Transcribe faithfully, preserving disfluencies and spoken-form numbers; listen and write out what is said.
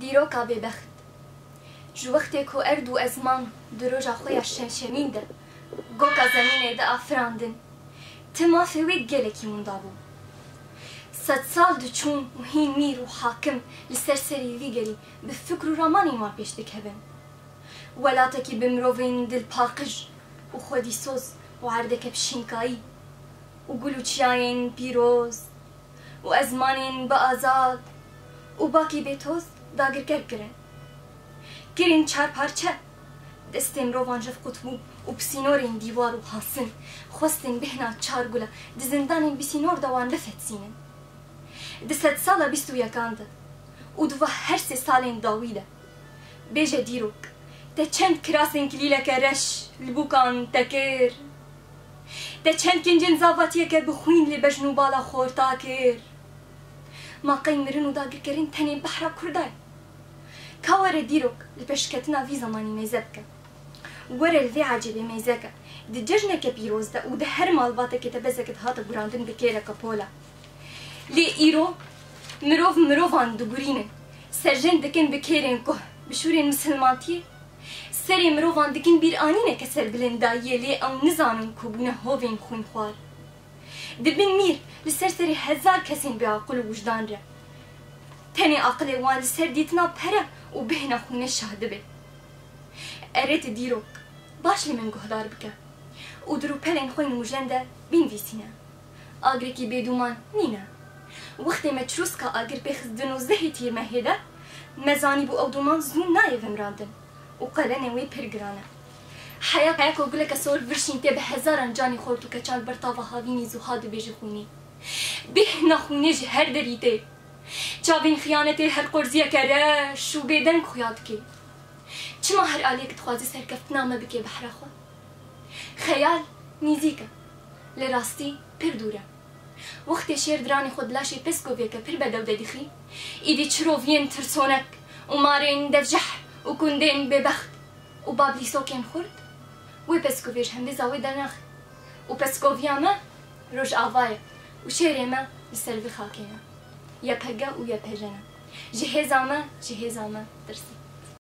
Dîroka bêbext. Ji wextê ku erd û ezman di roja xwe ya şemşemîn de goka zemînê diafirandin, ti mafê wê gelekî winda bû. Sedsal diçûn û hîn mîr û hakim li ser serê vî gelî bi fikr û ramanên wan pêş dikevin. Welatekî bi mirovên dilpaqij û xwedîsoz û erdeke bi şînkayî û gul û çiyayên pîroz û ezmanên bi azad û bakî bêtoz dagirker kirin. Kirin çar parçe. Destên mirovan ji qutbû û bi sînorên dîwar û hasin xwestin bêhna çar gula di zindanên bi sînor de wan bifetsînin. Di sedsala bîst û yekan de û di va her sê salên dawî de, bêje dîrok, te çend kirasên kilîleke reş li bûkan te kir? Te çend kincên zavatiyeke bi xwîn lê bejn û bala xorta kir? Ma qey mirin û dagirkerin tenê behra Kurda ye? Ka were dîrok li pêşketina vî zemanî mêze bike. Were li vê ecêbê mêze ke, di cejneke pîroz de û di her malbateke tebezeke dihate gurandin bi kêreke pola. Lê îro mirov mirovan digurînin, serjên dikin bi kêrên kuh, bi şûrên misilmantiyê. Serê mirovan dikin bîranîneke serbilindayiyê, lê ew nizanin ku bûne hovên xwînxwar. Dibin mîr li ser serê hezar kesên bêaqil û wijdan re. Tenê aqilê wan li ser dîtina pere û bêhna xwînê şah dibe. Erê ti dîrok, baş li min guhdar bike û di rûpelên xwe yên mujen de bînvîsîne. Agrekî bêdûman nîne. Wextê me çirûska agir pê xist di nozdehê tîrmehê de, me zanîbû ew dûman zû nayê vimrandin û qelenê wê pir giran e. Heya, heya ku guleke sor vir şîn tê bi hezaran canê xort û keçan ber tava havînî zû ha dibêje xwînê. Bêhna xwînê ji her derî tê. Çavên xiyanetê her qorziyeke reş û bêdeng xuya dike. Çima her aliyek dixwaze serkeftina me bike behra xwe? Xeyal nîzîk e, lê rastî pir dûr e. Wextê şêr diranê xwe di laşê peskoviyeke pir bedew de dixî, îdî çiroviyên tirsonek û marên devjehr û kundên bêbext û bablîsokên xurt, wê peskovê ji hembêza wê dernaxe. Û peskoviya me Rojava ye û şêrê me li ser vî xakê ne. Y P G û Y P J ne. Ji hêza me, ji hêza me tirsî.